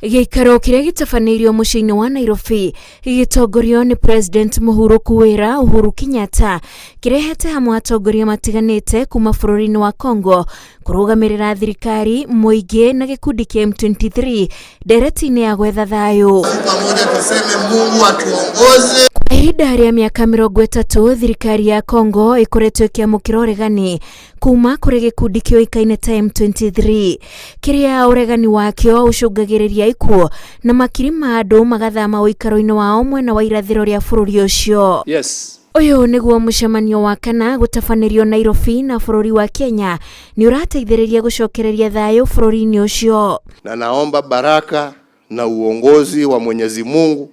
Gĩikaro kĩrĩa gĩtabanĩirio mũciĩ-inĩ wa Nairobi gĩgĩtongorio nĩ President mũhurũku wĩra Uhuru Kenyatta kĩrehete hamwe atongoria matiganĩte kuma bũrũri-inĩ wa Congo kũrũgamĩrĩra thirikari, mũingĩ na gĩkundi kĩa M23 ndereti-inĩ ya gwetha thayũ. Pamoja tuseme Mungu atuongoze. Kwa ihinda rĩa mĩaka 30 thirikari ya Congo ĩkoretwo ĩkĩamũkĩra ũregani kuma kũrĩ gĩkundi kĩũĩkaine ta M23 kĩrĩa ũregani wakĩo ũcũngagĩrĩria ikuũ na makiri ma andũ magathama ũikaro-inĩ wao mwena wa irathĩro rĩa bũrũri ũcio. Yes. Ũyũ nĩguo mũcemanio wa kana gũtabanĩrio Nairobi na bũrũri wa Kenya nĩ ũrateithĩrĩria gũcokereria thayũ bũrũri-inĩ ũcio. Na naomba baraka na uongozi wa Mwenyezi Mungu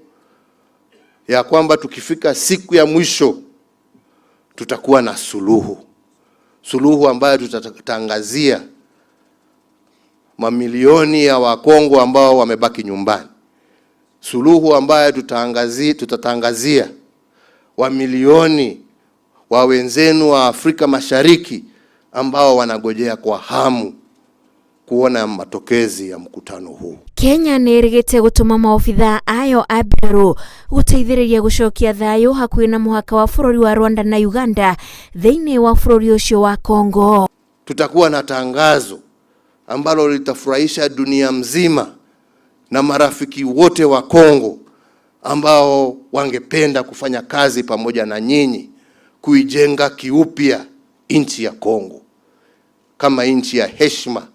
ya kwamba tukifika siku ya mwisho tutakuwa na suluhu, suluhu ambayo tutatangazia mamilioni ya Wakongo ambao wamebaki nyumbani, suluhu ambayo tutatangazia wamilioni wa wenzenu wa Afrika Mashariki ambao wanagojea kwa hamu kuona matokezi ya mkutano huu. Kenya nĩ ĩrĩgĩte gũtũma maobithaa ayo a mbirarũ gũteithĩrĩria gũcokia thayũ hakuhĩ na mũhaka wa bũrũri wa Rwanda na Uganda thĩinĩ wa bũrũri ũcio wa Congo. Tutakuwa na tangazo ambalo litafurahisha dunia mzima na marafiki wote wa Kongo ambao wangependa kufanya kazi pamoja na nyinyi kuijenga kiupya nchi ya Kongo kama nchi ya heshima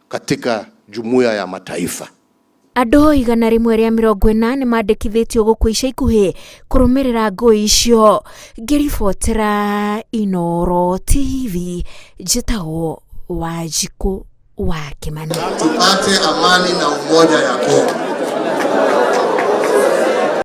katika jumuiya ya mataifa. Andũ 140 nĩ mandĩkithĩtio gũkua ica ikuhĩ kũrũmĩrĩra ngũĩ icio. Ngĩribotera Inooro TV, njĩtagwo Wanjikũ wa Kĩmani. Tupate amani na umoja ya Kongo.